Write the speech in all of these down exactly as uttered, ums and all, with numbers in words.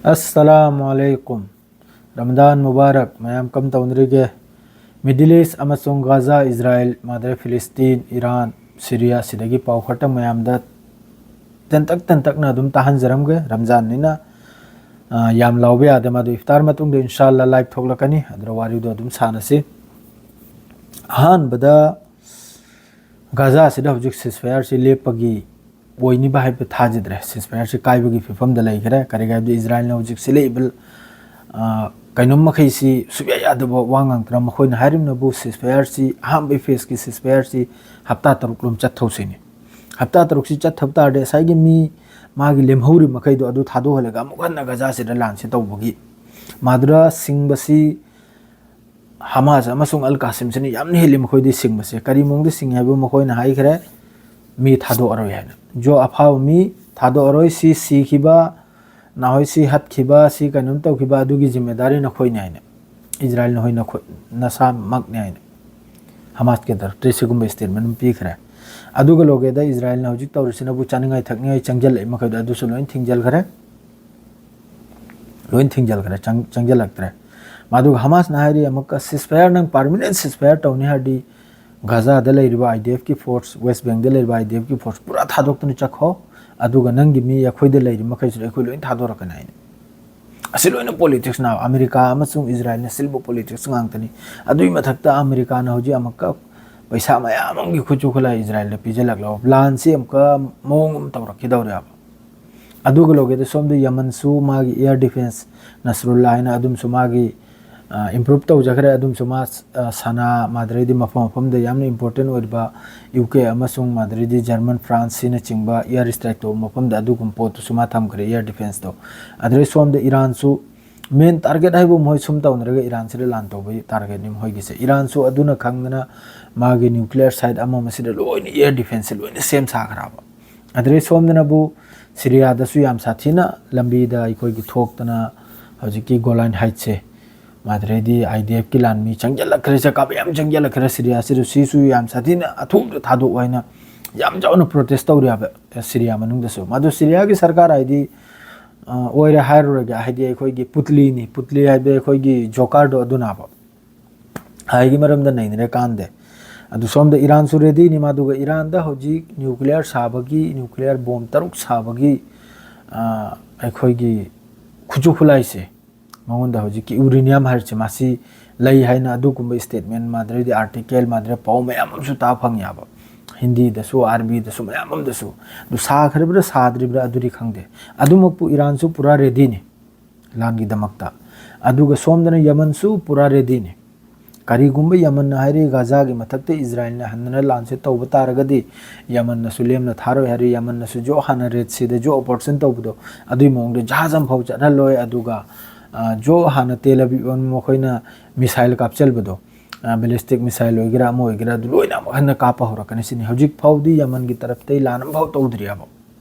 ꯑꯁꯁꯂꯥꯃꯨ ꯑꯂꯥꯏꯀꯨꯝ꯫ Ramadan Mubarak. ꯃꯌꯥꯝ ꯀꯝ ꯇꯧꯅꯔꯤꯒꯦ? Middle East ꯑꯃꯁꯨꯡ Gaza, ꯏꯖꯔꯥꯏꯜ, mother ꯐꯤꯂꯤꯁꯇꯤꯟ, Iran, Syria, ꯁꯤꯗꯒꯤ ꯄꯥꯎ ꯈꯔꯇꯪ ꯃꯌꯥꯝꯗ ꯇꯦꯟꯇꯛ ꯇꯦꯟꯇꯛꯅ ꯑꯗꯨꯝ ꯇꯥꯍꯟꯖꯔꯝꯒꯦ꯫ ꯔꯝꯖꯥꯟꯅꯤꯅ, ꯑ, ꯌꯥꯝ ꯂꯥꯎꯕ ꯌꯥꯗꯦ꯫ ꯃꯗꯨ ꯏꯐꯇꯥꯔ ꯃꯇꯨꯡꯗ ꯏꯟꯁꯥ ꯑꯜꯂꯥ ꯂꯥꯏꯚ ꯊꯣꯛꯂꯛꯀꯅꯤ, ꯑꯗꯨꯗ ꯋꯥꯔꯤꯗꯣ ꯑꯗꯨꯝ ꯁꯥꯟꯅꯁꯤ꯫ ꯑꯍꯥꯟꯕꯗ ꯒꯥꯖꯥꯁꯤꯗ ꯍꯧꯖꯤꯛ ceasefire ꯁꯤ ꯂꯦꯞꯄꯒꯤ ꯑꯣꯏꯅꯤꯕ ꯍꯥꯏꯕ ꯊꯥꯖꯗ꯭ꯔꯦ꯫ Ceasefire ꯁꯤ ꯀꯥꯏꯕꯒꯤ ꯐꯤꯕꯝꯗ ꯂꯩꯈ꯭ꯔꯦ꯫ ꯀꯔꯤꯒꯤ ꯍꯥꯏꯕꯗ ꯏꯖꯔꯥꯏꯜꯅ ꯍꯧꯖꯤꯛ ꯁꯤꯜꯂꯛꯏꯕ, ꯑ, ꯀꯩꯅꯣꯝ ꯃꯈꯩꯁꯤ ꯁꯨꯛꯌꯥ ꯌꯥꯗꯕ ꯋꯥ ꯉꯥꯡꯇꯅ ꯃꯈꯣꯏꯅ ꯍꯥꯏꯔꯤꯕꯅꯕꯨ ceasefire ꯁꯤ, ꯑꯍꯥꯟꯕ phase ꯀꯤ ceasefire ꯁꯤ ꯍꯞꯇꯥ ꯇꯔꯨꯛ ꯂꯣꯝ ꯆꯠꯊꯣꯛꯁꯤꯅꯤ꯫ ꯍꯞꯇꯥ ꯇꯔꯨꯛꯁꯤ ꯆꯠꯊꯕ ꯇꯥꯔꯗꯤ ꯉꯁꯥꯏꯒꯤ ꯃꯤ ꯃꯥꯒꯤ ꯂꯦꯝꯍꯧꯔꯤ ꯃꯈꯩꯗꯣ ꯑꯗꯨ ꯊꯥꯗꯣꯛꯍꯜꯂꯒ ꯑꯃꯨꯛ ꯍꯟꯅ ꯒꯥꯖꯥꯁꯤꯗ ꯂꯥꯟꯁꯤ ꯇꯧꯕꯒꯤ ꯃꯥꯗꯨꯔ ꯁꯤꯡꯕꯁꯤ ꯍꯃꯥꯁ ꯑꯃꯁꯨꯡ ꯑꯜ ꯀꯥꯁꯤꯝꯁꯤꯅ ꯌꯥꯝꯅ ꯍꯦꯜꯂꯤ ꯃꯈꯣꯏꯗꯤ ꯁꯤꯡꯕꯁꯦ꯫ ꯀꯔꯤ ꯃꯑꯣꯡꯗ ꯁꯤꯡꯉꯤ ꯍꯥꯏꯕ ꯃꯈꯣꯏꯅ ꯍꯥꯏꯈ꯭ꯔꯦ, ꯃꯤ ꯊꯥꯗꯣꯛꯑꯔꯣꯏ ꯍꯥꯏꯅ꯫ ꯖꯣ ꯑꯐꯥꯕ ꯃꯤ ꯊꯥꯗꯣꯛꯑꯔꯣꯏ, ꯁꯤ ꯁꯤꯈꯤꯕ, ꯅꯍꯣꯏ ꯁꯤ ꯍꯠꯈꯤꯕ, ꯁꯤ ꯀꯩꯅꯣꯝ ꯇꯧꯈꯤꯕ, ꯑꯗꯨꯒꯤ ꯖꯤꯝꯃꯦꯗꯥꯔꯤ ꯅꯈꯣꯏꯅꯤ ꯍꯥꯏꯅ, ꯏꯖꯔꯥꯏꯜ ꯅꯈꯣꯏ ꯅꯈꯣꯏ ꯅꯁꯥꯃꯛꯅꯤ ꯍꯥꯏꯅ ꯍꯃꯥꯁꯀꯤ ꯇꯔꯐꯇ ꯁꯤꯒꯨꯝꯕ statement ꯑꯃ ꯄꯤꯈ꯭ꯔꯦ꯫ ꯑꯗꯨꯒ ꯂꯣꯏꯒꯦꯗ ꯏꯖꯔꯥꯏꯜꯅ ꯍꯧꯖꯤꯛ ꯇꯧꯔꯤꯁꯤꯅꯕꯨ ꯆꯥꯅꯤꯡꯉꯥꯏ ꯊꯛꯅꯤꯡꯉꯥꯏ ꯆꯪꯁꯤꯜꯂꯛꯏ ꯃꯈꯩꯗꯣ ꯑꯗꯨꯁꯨ ꯂꯣꯏ ꯊꯤꯡꯖꯤꯜꯈ꯭ꯔꯦ꯫ ꯂꯣꯏ ꯊꯤꯡꯖꯤꯜꯈ꯭ꯔꯦ, ꯆꯪ-, ꯆꯪꯁꯤꯜꯂꯛꯇ꯭ꯔꯦ꯫ ꯃꯗꯨꯒ ꯍꯃꯥꯁꯅ ꯍꯥꯏꯔꯤ ꯑꯃꯨꯛꯀ ceasefire ꯅꯪ permanent ceasefire ꯇꯧꯅꯤ ꯍꯥꯏꯔꯗꯤ ꯒꯥꯖꯥꯗ ꯂꯩꯔꯤꯕ IDF ꯀꯤ force, West Bank ꯗ ꯂꯩꯔꯤꯕ IDF ꯀꯤ force ꯄꯨꯔꯥ ꯊꯥꯗꯣꯛꯇꯨꯅ ꯆꯠꯈꯣ, ꯑꯗꯨꯒ ꯅꯪꯒꯤ ꯃꯤ ꯑꯩꯈꯣꯏꯗ ꯂꯩꯔꯤ ꯃꯈꯩꯁꯤꯗ ꯑꯩꯈꯣꯏ ꯂꯣꯏ ꯊꯥꯗꯣꯔꯛꯀꯅꯤ ꯍꯥꯏꯅ꯫ ꯑꯁꯤ ꯂꯣꯏꯅ politics ꯅꯥꯕ, ꯑꯃꯦꯔꯤꯀꯥ ꯑꯃꯁꯨꯡ ꯏꯖꯔꯥꯏꯜꯅ ꯁꯤꯜꯕ politics ꯉꯥꯛꯇꯅꯤ꯫ ꯑꯗꯨꯒꯤ ꯃꯊꯛꯇ ꯑꯃꯦꯔꯤꯀꯥꯅ ꯍꯧꯖꯤꯛ ꯑꯃꯨꯛꯀ ꯄꯩꯁꯥ ꯃꯌꯥꯝ ꯑꯃꯒꯤ ꯈꯨꯠꯁꯨ ꯈꯨꯠꯂꯥꯏ ꯏꯖꯔꯥꯏꯜꯗ ꯄꯤꯁꯤꯜꯂꯛꯂꯕ ꯂꯥꯟꯁꯤ ꯑꯃꯨꯛꯀ ꯃꯑꯣꯡ ꯑꯃ ꯇꯧꯔꯛꯈꯤꯗꯧꯔꯦꯕ꯫ ꯑꯗꯨꯒ ꯂꯣꯏꯒꯦꯗ ꯁꯣꯝꯗ ꯌꯃꯟꯁꯨ ꯃꯥꯒꯤ air defence, ꯅꯁꯔꯨꯜꯂꯥ ꯍꯥꯏꯅ ꯑꯗꯨꯝꯁꯨ ꯃꯥꯒꯤ, ꯑ, improve ꯇꯧꯖꯈ꯭ꯔꯦ꯫ ꯑꯗꯨꯝꯁꯨ ꯃꯥ, ꯑ, ꯁꯅꯥ, ꯃꯥꯗꯔꯩꯗꯤ ꯃꯐꯝ ꯃꯐꯝꯗ ꯌꯥꯝꯅ important ꯑꯣꯏꯔꯤꯕ UK ꯑꯃꯁꯨꯡ ꯃꯥꯗꯔꯩꯗꯤ German, France ꯁꯤꯅꯆꯤꯡꯕ air strike ꯇꯧꯕ ꯃꯐꯝꯗ ꯑꯗꯨꯒꯨꯝꯕ ꯄꯣꯠꯇꯨꯁꯨ ꯃꯥ ꯊꯝꯈ꯭ꯔꯦ, air defence ꯇꯣ꯫ ꯑꯗꯨꯗꯩ ꯁꯣꯝꯗ ꯏꯔꯥꯟꯁꯨ main target ꯍꯥꯏꯕꯨ ꯃꯣꯏ ꯁꯨꯝ ꯇꯧꯅꯔꯒ ꯏꯔꯥꯟꯁꯤꯗ ꯂꯥꯟ ꯇꯧꯕꯒꯤ target ꯅꯤ ꯃꯣꯏꯒꯤꯁꯦ꯫ ꯏꯔꯥꯟꯁꯨ ꯑꯗꯨꯅ ꯈꯪꯗꯅ ꯃꯥꯒꯤ nuclear site ꯑꯃ ꯑꯃꯁꯤꯗ ꯂꯣꯏꯅ air defence ꯁꯦ ꯂꯣꯏꯅ ꯁꯦꯝ ꯁꯥꯈ꯭ꯔꯕ꯫ ꯑꯗꯨꯗꯩ ꯁꯣꯝꯗꯅꯕꯨ ꯁꯤꯔꯤꯌꯥꯗꯁꯨ ꯌꯥꯝ ꯁꯥꯊꯤꯅ ꯂꯝꯕꯤꯗ ꯑꯩꯈꯣꯏꯒꯤ ꯊꯣꯛꯇꯅ ꯍꯧꯖꯤꯛꯀꯤ Golan Heights ꯁꯦ, ꯃꯥꯗꯔꯩꯗꯤ IDF ꯀꯤ ꯂꯥꯟꯃꯤ ꯆꯪꯁꯤꯜꯂꯛꯈ꯭ꯔꯦ, ꯆꯀꯥꯞ ꯌꯥꯝ ꯆꯪꯁꯤꯜꯂꯛꯈ꯭ꯔꯦ ꯁꯤꯔꯤꯌꯥꯁꯤꯗ, ꯁꯤꯁꯨ ꯌꯥꯝ ꯁꯥꯊꯤꯅ ꯑꯊꯨꯕꯗ ꯊꯥꯗꯣꯛꯑꯣ ꯍꯥꯏꯅ ꯌꯥꯝ ꯆꯥꯎꯅ protest ꯇꯧꯔꯤ ꯍꯥꯏꯕ ꯁꯤꯔꯤꯌꯥ ꯃꯅꯨꯡꯗꯁꯨ꯫ ꯃꯗꯨ ꯁꯤꯔꯤꯌꯥꯒꯤ ꯁꯔꯀꯥꯔ ꯍꯥꯏꯗꯤ ꯑ, ꯑꯣꯏꯔꯦ ꯍꯥꯏꯔꯨꯔꯒꯦ, ꯍꯥꯏꯗꯤ ꯑꯩꯈꯣꯏꯒꯤ ꯄꯨꯠꯂꯤꯅꯤ, ꯄꯨꯠꯂꯤ ꯍꯥꯏꯕꯗꯤ ꯑꯩꯈꯣꯏꯒꯤ ꯖꯣꯀꯥꯔꯗꯣ ꯑꯗꯨꯅꯦꯕ꯫ ꯍꯥꯏꯒꯤ ꯃꯔꯝꯗ ꯅꯩꯅꯔꯦ ꯀꯥꯟꯗꯦ꯫ ꯑꯗꯨ ꯁꯣꯝꯗ ꯏꯔꯥꯟꯁꯨ ꯔꯦꯗꯤꯅꯤ, ꯃꯥꯗꯨꯒ ꯏꯔꯥꯟꯗ ꯍꯧꯖꯤꯛ ꯅ꯭ꯌꯨꯀ꯭ꯂꯤꯌꯔ ꯁꯥꯕꯒꯤ, ꯅ꯭ꯌꯨꯀ꯭ꯂꯤꯌꯔ ꯕꯣꯝ ꯇꯔꯨꯛ ꯁꯥꯕꯒꯤ, ꯑ, ꯑꯩꯈꯣꯏꯒꯤ ꯈꯨꯠꯁꯨ ꯈꯨꯠꯂꯥꯏꯁꯦ, ꯃꯉꯣꯟꯗ ꯍꯧꯖꯤꯛꯀꯤ ꯌꯨꯔꯦꯅꯤꯌꯝ ꯍꯥꯏꯔꯤꯁꯦ ꯃꯥꯁꯤ ꯂꯩ ꯍꯥꯏꯅ ꯑꯗꯨꯒꯨꯝꯕ ꯁ꯭ꯇꯦꯠꯃꯦꯟ ꯃꯥꯗ꯭ꯔꯦꯗꯤ ꯑꯥꯔꯇꯤꯀꯜ ꯃꯥꯗ꯭ꯔꯦ ꯄꯥꯎ ꯃꯌꯥꯝ ꯑꯃꯁꯨ ꯇꯥꯕ ꯐꯪꯉꯦꯕ꯫ ꯍꯤꯟꯗꯤꯗꯁꯨ, ꯑꯥꯔꯕꯤꯗꯁꯨ, ꯃꯌꯥꯝ ꯑꯃꯗꯁꯨ꯫ ꯑꯗꯨ ꯁꯥꯈ꯭ꯔꯕ꯭ꯔꯥ ꯁꯥꯗ꯭ꯔꯤꯕ꯭ꯔꯥ ꯑꯗꯨꯗꯤ ꯈꯪꯗꯦ꯫ ꯑꯗꯨꯃꯛꯄꯨ ꯏꯔꯥꯟꯁꯨ ꯄꯨꯔꯥ ꯔꯦꯗꯤꯅꯤ ꯂꯥꯟꯒꯤꯗꯃꯛꯇ꯫ ꯑꯗꯨꯒ ꯁꯣꯝꯗꯅ ꯌꯃꯟꯁꯨ ꯄꯨꯔꯥ ꯔꯦꯗꯤꯅꯤ꯫ ꯀꯔꯤꯒꯨꯝꯕ ꯌꯃꯟꯅ ꯍꯥꯏꯔꯤ ꯒꯥꯖꯥꯒꯤ ꯃꯊꯛꯇ ꯏꯖꯔꯥꯏꯜꯅ ꯍꯟꯗꯅ ꯂꯥꯟꯁꯦ ꯇꯧꯕ ꯇꯥꯔꯒꯗꯤ ꯌꯃꯟꯅꯁꯨ ꯂꯦꯝꯅ ꯊꯥꯔꯣꯏ ꯍꯥꯏꯔꯤ꯫ ꯌꯃꯟꯅꯁꯨ ꯖꯣ ꯍꯥꯟꯅ ꯔꯦꯗ ꯁꯤꯗ ꯖꯣ ꯑꯣꯄꯔꯦꯁꯟ ꯇꯧꯕꯗꯣ ꯑꯗꯨꯒꯤ ꯃꯑꯣꯡꯗ ꯖꯍꯥꯖ ꯑꯃꯐꯥꯎ ꯆꯠꯍꯜꯂꯣꯏ꯫ ꯑꯗꯨꯒ, ꯑ, ꯖꯣ ꯍꯥꯟꯅ ꯇꯦꯜ ꯑꯕꯤꯕ ꯃꯈꯣꯏꯅ ꯃꯤꯁꯥꯏꯜ ꯀꯥꯞꯆꯜꯕꯗꯣ, ꯑ, ꯕꯦꯂꯤꯁꯇꯤꯛ ꯃꯤꯁꯥꯏꯜ ꯑꯣꯏꯒꯦꯔꯥ ꯑꯃ ꯑꯣꯏꯒꯦꯔꯥ ꯑꯗꯨ ꯂꯣꯏꯅ ꯑꯃꯨꯛ ꯍꯟꯅ ꯀꯥꯞꯄ ꯍꯧꯔꯛꯀꯅꯤ ꯁꯤꯅꯤ꯫ ꯍꯧꯖꯤꯛ ꯐꯥꯎꯗꯤ ꯌꯃꯟꯒꯤ ꯇꯔꯞꯇꯩ ꯂꯥꯟ ꯑꯃꯐꯥꯎ ꯇꯧꯗ꯭ꯔꯤꯑꯕ꯫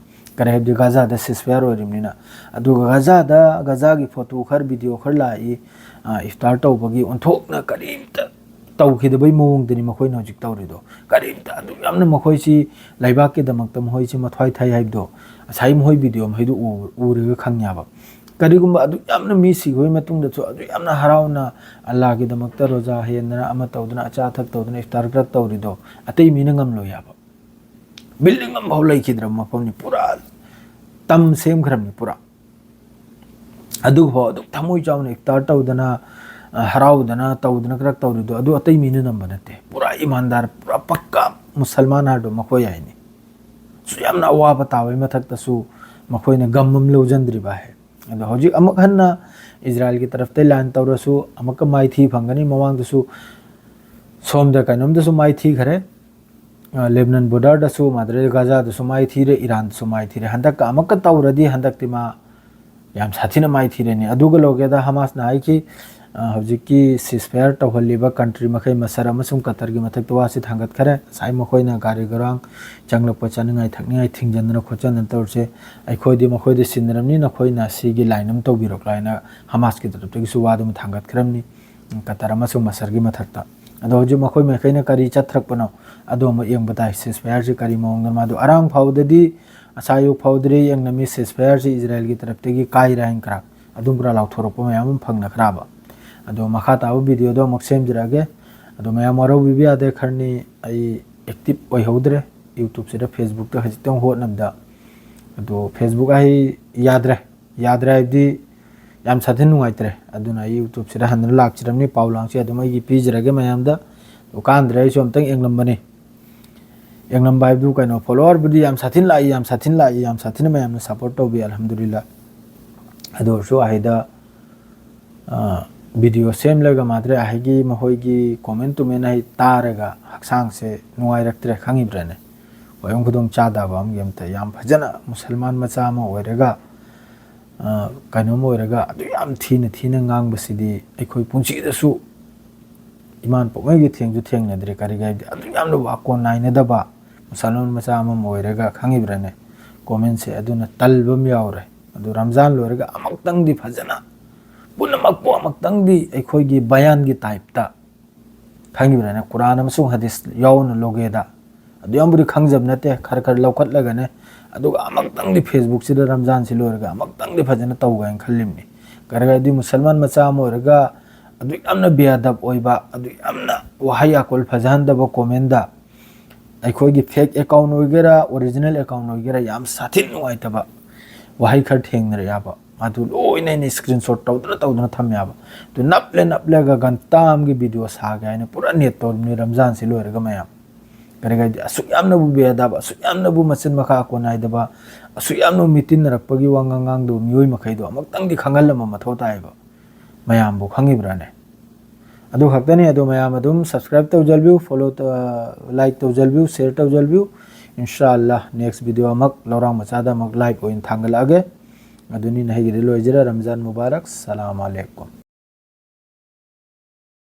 ꯀꯔꯤ ꯍꯥꯏꯕꯗꯤ ꯒꯥꯖꯥꯗ ceasefire ꯑꯣꯏꯔꯤꯕꯅꯤꯅ꯫ ꯑꯗꯨꯒ ꯒꯥꯖꯥꯗ, ꯒꯥꯖꯥꯒꯤ ꯐꯣꯇꯣ ꯈꯔ, ꯚꯤꯗꯤꯑꯣ ꯈꯔ ꯂꯥꯛꯏ, ꯑ, ꯏꯐꯇꯥꯔ ꯇꯧꯕꯒꯤ ꯑꯣꯟꯊꯣꯛꯅ ꯀꯔꯤꯝꯇ ꯇꯧꯈꯤꯗꯕꯩ ꯃꯑꯣꯡꯗꯅꯤ ꯃꯈꯣꯏꯅ ꯍꯧꯖꯤꯛ ꯇꯧꯔꯤꯗꯣ꯫ ꯀꯔꯤꯝꯇ ꯑꯗꯨꯛ ꯌꯥꯝꯅ ꯃꯈꯣꯏꯁꯤ ꯂꯩꯕꯥꯛꯀꯤꯗꯃꯛꯇ ꯃꯈꯣꯏꯁꯤ ꯃꯊ꯭ꯋꯥꯏ ꯊꯥꯏ ꯍꯥꯏꯕꯗꯣ ꯉꯁꯥꯏ ꯃꯈꯣꯏ ꯚꯤꯗꯤꯑꯣ ꯃꯈꯩꯗꯨ ꯎ-, ꯎꯔꯒ ꯈꯪꯉꯦꯕ꯫ ꯀꯔꯤꯒꯨꯝꯕ ꯑꯗꯨꯛ ꯌꯥꯝꯅ ꯃꯤ ꯁꯤꯈꯤꯕꯒꯤ ꯃꯇꯨꯡꯗꯁꯨ ꯑꯗꯨꯛ ꯌꯥꯝꯅ ꯍꯔꯥꯎꯅ ꯑꯜꯂꯥꯒꯤꯗꯃꯛꯇ ꯔꯣꯖꯥ ꯍꯦꯟꯗꯅ ꯑꯃ ꯇꯧꯗꯅ ꯑꯆꯥ ꯑꯊꯛ ꯇꯧꯗꯅ ꯏꯐꯇꯥꯔ ꯈꯔ ꯇꯧꯔꯤꯗꯣ ꯑꯇꯩ ꯃꯤꯅ ꯉꯝꯂꯣꯏ ꯍꯥꯏꯕ꯫ ꯕꯤꯜꯗꯤꯡ ꯑꯃꯐꯥꯎ ꯂꯩꯈꯤꯗ꯭ꯔꯕ ꯃꯐꯝꯅꯤ, ꯄꯨꯔꯥ ꯇꯝ ꯁꯦꯝꯈ꯭ꯔꯕꯅꯤ ꯄꯨꯔꯥ꯫ ꯑꯗꯨꯐꯥꯎ ꯑꯗꯨꯛ ꯊꯃꯣꯏ ꯆꯥꯎꯅ ꯏꯐꯇꯥꯔ ꯇꯧꯗꯅ, ꯑ, ꯍꯔꯥꯎꯗꯅ ꯇꯧꯗꯅ ꯈꯔ ꯇꯧꯔꯤꯗꯣ ꯑꯗꯨ ꯑꯇꯩ ꯃꯤꯅ ꯅꯝꯕ ꯅꯠꯇꯦ꯫ ꯄꯨꯔꯥ ꯏꯃꯥꯟꯗꯥꯔ, ꯄꯨꯔꯥ ꯄꯛꯀꯥ ꯃꯨꯁꯜꯃꯥꯟ ꯍꯥꯏꯕꯗꯣ ꯃꯈꯣꯏ ꯍꯥꯏꯅꯤ꯫ ꯁꯨ ꯌꯥꯝꯅ ꯑꯋꯥꯕ ꯇꯥꯕꯒꯤ ꯃꯊꯛꯇꯁꯨ ꯃꯈꯣꯏꯅ ꯒꯝ ꯑꯃ ꯂꯧꯁꯤꯟꯗ꯭ꯔꯤꯕ ꯍꯥꯏ꯫ ꯑꯗꯣ ꯍꯧꯖꯤꯛ ꯑꯃꯨꯛ ꯍꯟꯅ ꯏꯖꯔꯥꯏꯜꯒꯤ ꯇꯔꯐꯇꯩ ꯂꯥꯟ ꯇꯧꯔꯁꯨ ꯑꯃꯨꯛꯀ ꯃꯥꯏꯊꯤ ꯐꯪꯒꯅꯤ꯫ ꯃꯃꯥꯡꯗꯁꯨ ꯁꯣꯝꯗ ꯀꯩꯅꯣꯝꯗꯁꯨ ꯃꯥꯏꯊꯤꯈꯔꯦ꯫ ꯑ, ꯂꯦꯕꯅꯟ ꯕꯣꯔꯗꯔꯗꯁꯨ, ꯃꯥꯗ꯭ꯔꯦ ꯒꯥꯖꯥꯗꯁꯨ ꯃꯥꯏ ꯊꯤꯔꯦ, ꯏꯔꯥꯟꯗꯁꯨ ꯃꯥꯏ ꯊꯤꯔꯦ꯫ ꯍꯟꯗꯛꯀ ꯑꯃꯨꯛꯀ ꯇꯧꯔꯗꯤ ꯍꯟꯗꯛꯇꯤ ꯃꯥ ꯌꯥꯝ ꯁꯥꯊꯤꯅ ꯃꯥꯏ ꯊꯤꯔꯅꯤ꯫ ꯑꯗꯨꯒ ꯂꯣꯏꯒꯦꯗ ꯍꯃꯥꯁꯅ ꯍꯥꯏꯈꯤ, ꯑ, ꯍꯧꯖꯤꯛꯀꯤ ceasefire ꯇꯧꯍꯜꯂꯤꯕ country ꯃꯈꯩ ꯃꯁꯔ ꯑꯃꯁꯨꯡ ꯀꯇꯔꯒꯤ ꯃꯊꯛꯇ ꯋꯥꯁꯤ ꯊꯥꯡꯒꯠꯈꯔꯦ꯫ ꯉꯁꯥꯏ ꯃꯈꯣꯏꯅ ꯒꯥꯔꯤ ꯒꯔꯥꯡ ꯆꯪꯂꯛꯄ ꯆꯥꯅꯤꯡꯉꯥꯏ ꯊꯛꯅꯤꯡꯉꯥꯏ ꯊꯤꯡꯖꯤꯟꯗꯅ ꯈꯣꯠꯆꯟꯗꯅ ꯇꯧꯔꯤꯁꯦ ꯑꯩꯈꯣꯏꯗꯤ ꯃꯈꯣꯏꯗ ꯁꯤꯟꯅꯔꯝꯅꯤ, ꯅꯈꯣꯏꯅ ꯁꯤꯒꯤ line ꯑꯃ ꯇꯧꯕꯤꯔꯣ ꯍꯥꯏꯅ ꯍꯃꯥꯁꯀꯤ ꯇꯔꯞꯇꯒꯤꯁꯨ ꯋꯥꯗꯨꯃ ꯊꯥꯡꯒꯠꯈ꯭ꯔꯝꯅꯤ꯫ ꯀꯇꯔ ꯑꯃꯁꯨꯡ ꯃꯁꯔꯒꯤ ꯃꯊꯛꯇ꯫ ꯑꯗꯣ ꯍꯧꯖꯤꯛ ꯃꯈꯣꯏ ꯃꯥꯏꯀꯩꯅ ꯀꯔꯤ ꯆꯠꯊꯔꯛꯄꯅꯣ ꯑꯗꯨ ꯑꯃꯨꯛ ꯌꯦꯡꯕ ꯇꯥꯏ꯫ Ceasefire ꯁꯤ ꯀꯔꯤ ꯃꯑꯣꯡꯗ ꯃꯥꯗꯨ ꯑꯔꯥꯡ ꯐꯥꯎꯗꯗꯤ, ꯉꯁꯥꯏ ꯑꯌꯨꯛ ꯐꯥꯎꯗ꯭ꯔꯤ ꯌꯦꯡꯅꯃꯤ ceasefire ꯁꯤ ꯏꯖꯔꯥꯌꯦꯜꯒꯤ ꯇꯔꯞꯇꯒꯤ ꯀꯥꯏꯔꯦ ꯍꯥꯏꯅ ꯈꯔ ꯑꯗꯨꯝ ꯈꯔ ꯂꯥꯎꯊꯣꯔꯛꯄ ꯃꯌꯥꯝ ꯑꯃ ꯐꯪꯅꯈ꯭ꯔꯕ꯫ ꯑꯗꯣ ꯃꯈꯥ ꯇꯥꯕ video ꯗꯣ ꯑꯃꯨꯛ ꯁꯦꯝꯖꯔꯛꯑꯒꯦ꯫ ꯑꯗꯣ ꯃꯌꯥꯝ ꯋꯥꯔꯧꯕꯤꯕ ꯌꯥꯗꯦ, ꯈꯔꯅꯤ ꯑꯩ active ꯑꯣꯏꯍꯧꯗ꯭ꯔꯦ YouTube ꯁꯤꯗ, Facebook ꯇ ꯍꯧꯖꯤꯛꯇꯪ ꯍꯣꯠꯅꯕꯗ꯫ ꯑꯗꯣ Facebook ꯑꯩ ꯌꯥꯗ꯭ꯔꯦ, ꯌꯥꯗ꯭ꯔꯦ ꯍꯥꯏꯕꯗꯤ ꯌꯥꯝ ꯁꯥꯊꯤꯅ ꯅꯨꯡꯉꯥꯏꯇ꯭ꯔꯦ꯫ ꯑꯗꯨꯅ ꯑꯩ YouTube ꯁꯤꯗ ꯍꯟꯗꯨꯅ ꯂꯥꯛꯆꯔꯝꯅꯤ, ꯄꯥꯎ ꯂꯥꯡꯁꯦ ꯑꯗꯨꯝ ꯑꯩꯒꯤ ꯄꯤꯖꯔꯒꯦ ꯃꯌꯥꯝꯗ꯫ ꯑꯗꯨ ꯀꯥꯟꯗ꯭ꯔꯦ, ꯑꯩꯁꯨ ꯑꯝꯇꯪ ꯌꯦꯡꯂꯝꯕꯅꯤ꯫ ꯌꯦꯡꯂꯝꯕ ꯍꯥꯏꯕꯗꯨ ꯀꯩꯅꯣ, follower ꯕꯨꯗꯤ ꯌꯥꯝ ꯁꯥꯊꯤꯅ ꯂꯥꯛꯏ, ꯌꯥꯝ ꯁꯥꯊꯤꯅ ꯂꯥꯛꯏ, ꯌꯥꯝ ꯁꯥꯊꯤꯅ ꯃꯌꯥꯝꯅ support ꯇꯧꯕꯤ, ꯑꯜꯍꯝꯗꯨꯂꯤꯜꯂꯥ꯫ ꯑꯗꯨ ꯑꯣꯏꯔꯁꯨ ꯑꯍꯩꯗ, ꯑ, video ꯁꯦꯝꯂꯒ ꯃꯥꯗ꯭ꯔꯦ ꯑꯍꯩꯒꯤ ꯃꯈꯣꯏꯒꯤ comment ꯇꯨꯃꯦꯟ ꯑꯍꯩ ꯇꯥꯔꯒ ꯍꯛꯆꯥꯡꯁꯦ ꯅꯨꯡꯉꯥꯏꯔꯛꯇ꯭ꯔꯦ, ꯈꯪꯉꯤꯕ꯭ꯔꯥꯅꯦ? ꯍꯣꯏ, ꯌꯥꯝ ꯈꯨꯗꯣꯡ ꯆꯥꯗꯕ ꯑꯃꯒꯤ ꯑꯝꯇ, ꯌꯥꯝ ꯐꯖꯅ ꯃꯨꯁꯜꯃꯥꯟ ꯃꯆꯥ ꯑꯃ ꯑꯣꯏꯔꯒ, ꯑ, ꯀꯩꯅꯣꯝ ꯑꯣꯏꯔꯒ ꯑꯗꯨ ꯌꯥꯝ ꯊꯤꯅ ꯊꯤꯅ ꯉꯥꯡꯕꯁꯤꯗꯤ ꯑꯩꯈꯣꯏ ꯄꯨꯟꯁꯤꯗꯁꯨ ꯏꯃꯥꯟ ꯄꯣꯛꯉꯩꯒꯤ ꯊꯦꯡꯁꯨ ꯊꯦꯡꯅꯗ꯭ꯔꯤ꯫ ꯀꯔꯤꯒꯤ ꯍꯥꯏꯕꯗꯤ ꯑꯗꯨ ꯌꯥꯝꯅ ꯋꯥꯀꯣꯟ ꯅꯥꯏꯅꯗꯕ ꯃꯨꯁꯜꯃꯥꯟ ꯃꯆꯥ ꯑꯃ ꯑꯣꯏꯔꯒ, ꯈꯪꯉꯤꯕ꯭ꯔꯥꯅꯦ? Comment ꯁꯦ ꯑꯗꯨꯅ ꯇꯜꯕ ꯑꯃ ꯌꯥꯎꯔꯦ꯫ ꯑꯗꯨ ꯔꯝꯖꯥꯟ ꯂꯣꯏꯔꯒ ꯑꯃꯨꯛꯇꯪꯗꯤ ꯐꯖꯅ ꯄꯨꯝꯅꯃꯛꯄꯨ ꯑꯃꯨꯛꯇꯪꯗꯤ ꯑꯩꯈꯣꯏꯒꯤ ꯕꯌꯥꯟꯒꯤ type ꯇ, ꯈꯪꯉꯤꯕ꯭ꯔꯥꯅꯦ? ꯀꯨꯔꯥꯟ ꯑꯃꯁꯨꯡ ꯍꯗꯤꯁ ꯌꯥꯎꯅ ꯂꯣꯒꯦꯗ꯫ ꯑꯗꯨ ꯌꯥꯝꯕꯨꯗꯤ ꯈꯪꯖꯕ ꯅꯠꯇꯦ, ꯈꯔ ꯈꯔ ꯂꯧꯈꯠꯂꯒꯅꯦ꯫ ꯑꯗꯨꯒ ꯑꯃꯨꯛꯇꯪꯗꯤ Facebook ꯁꯤꯗ ꯔꯝꯖꯥꯟꯁꯤ ꯂꯣꯏꯔꯒ ꯑꯃꯨꯛꯇꯪꯗꯤ ꯐꯖꯅ ꯇꯧꯒꯦ ꯍꯥꯏꯅ ꯈꯜꯂꯤꯕꯅꯤ꯫ ꯀꯔꯤꯒꯤꯗꯤ ꯃꯨꯁꯜꯃꯥꯟ ꯃꯆꯥ ꯑꯃ ꯑꯣꯏꯔꯒ ꯑꯗꯨ ꯌꯥꯝꯅ ꯕꯦꯑꯗꯕ ꯑꯣꯏꯕ, ꯑꯗꯨ ꯌꯥꯝꯅ ꯋꯥꯍꯩ ꯑꯀꯣꯜ ꯐꯖꯍꯟꯗꯕ comment ꯗ, ꯑꯩꯈꯣꯏꯒꯤ fake account ꯑꯣꯏꯒꯦꯔꯥ, original account ꯑꯣꯏꯒꯦꯔꯥ, ꯌꯥꯝ ꯁꯥꯊꯤꯅ ꯅꯨꯡꯉꯥꯏꯇꯕ ꯋꯥꯍꯩ ꯈꯔ ꯊꯦꯡꯅꯔꯛꯑꯦꯕ꯫ ꯃꯗꯨ ꯂꯣꯏꯅ ꯑꯩꯅ screenshot ꯇꯧꯗꯅ ꯇꯧꯗꯅ ꯊꯝꯃꯦꯕ꯫ ꯑꯗꯨ ꯅꯞꯂꯦ ꯅꯞꯂꯒ ꯘꯟꯇꯥ ꯑꯃꯒꯤ video ꯁꯥꯒꯦ ꯍꯥꯏꯅ ꯄꯨꯔꯥ net ꯇꯧꯔꯤꯕꯅꯤ ꯔꯝꯖꯥꯟꯁꯤ ꯂꯣꯏꯔꯒ ꯃꯌꯥꯝ꯫ ꯀꯔꯤꯒꯤꯗꯤ ꯑꯁꯨꯛ ꯌꯥꯝꯅꯕꯨ ꯕꯦꯑꯗꯕ, ꯑꯁꯨꯛ ꯌꯥꯝꯅꯕꯨ ꯃꯆꯤꯟ ꯃꯈꯥ ꯀꯣꯟꯅꯥꯏꯗꯕ, ꯑꯁꯨꯛ ꯌꯥꯝꯅꯕꯨ ꯃꯤꯇꯤꯟꯅꯔꯛꯄꯒꯤ ꯋꯥꯉꯥꯡ ꯉꯥꯡꯗꯕ ꯃꯤꯑꯣꯏ ꯃꯈꯩꯗꯣ ꯑꯃꯨꯛꯇꯪꯗꯤ ꯈꯪꯍꯜꯂꯝꯕ ꯃꯊꯧ ꯇꯥꯏꯌꯦꯕ꯫ ꯃꯌꯥꯝꯕꯨ ꯈꯪꯉꯤꯕ꯭ꯔꯥꯅꯦ? ꯑꯗꯨ ꯈꯛꯇꯅꯤ꯫ ꯑꯗꯣ ꯃꯌꯥꯝ ꯑꯗꯨꯝ subscribe ꯇꯧꯖꯜꯕꯤꯌꯨ, follow ꯇ-, like ꯇꯧꯖꯜꯕꯤꯌꯨ, share ꯇꯧꯖꯜꯕꯤꯌꯨ꯫ ꯏꯟꯁꯥ ꯑꯜꯂꯥ next video ꯑꯃꯨꯛ ꯂꯧꯔꯥꯡ ꯃꯆꯥꯗ ꯑꯃꯨꯛ live ꯑꯣꯏꯅ ꯊꯥꯡꯒꯠꯂꯛꯑꯒꯦ꯫ ꯑꯗꯨꯅꯤ ꯅꯍꯩꯒꯤꯗꯤ ꯂꯣꯏꯖꯔꯦ꯫ ꯔꯝꯖꯥꯟ ꯃꯨꯕꯥꯔꯛ꯫ ꯁꯂꯥꯝ ꯑꯂꯩꯀꯨꯝ꯫